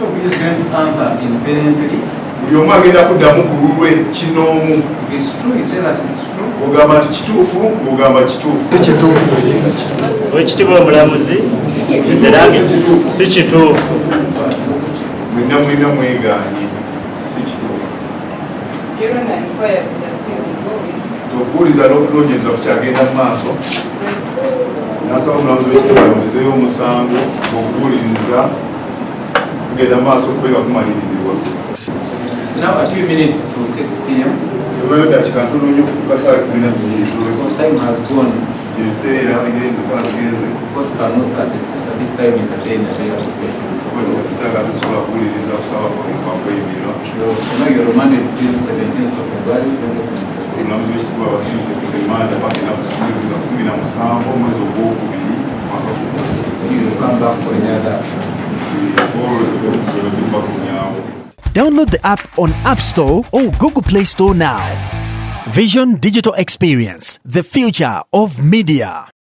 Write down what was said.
Each of you is going to answer independently. Buli omu agenda kuddamu ku lulwe kinoomu. If it's true, you tell us it's true. Ogamba nti kituufu, ng'ogamba kituufu. Owekitiibwa omulamuzi, nze nange si kituufu. Mwenna mwenna mwegaanye, si kituufu. Your Honor, inquiries are still ongoing. Okuwuliza n'okunoonyereza kukyagenda mu maaso. N'asaba omulamuzi w'ekitiibwa ayongezeeyo omusango okuwuliriza kugenda mu maaso okubeera kumalirizibwa. It's now a few minutes to 6 p.m. Ebayo dakiika ntono nnyo okutuuka saa 12. So time has gone. Nti ebiseera bigenze, saa zigenze. Court cannot at this time entertain a bail application. Kooti ebiseera tesobola kuwuliriza kusaba kwakweyimirirwa. You know you're remanded till 17th of February 2026. Omulamuzi w'ekitiibwa abasindise ku rimanda paka ennaku z'omwezi nga 17 omwezi ogwokubiri mwaka guno. Then you will come back for any other action. Olwo bakomyawo. Download the app on App Store or Google Play Store now. Vision Digital Experience, the future of media.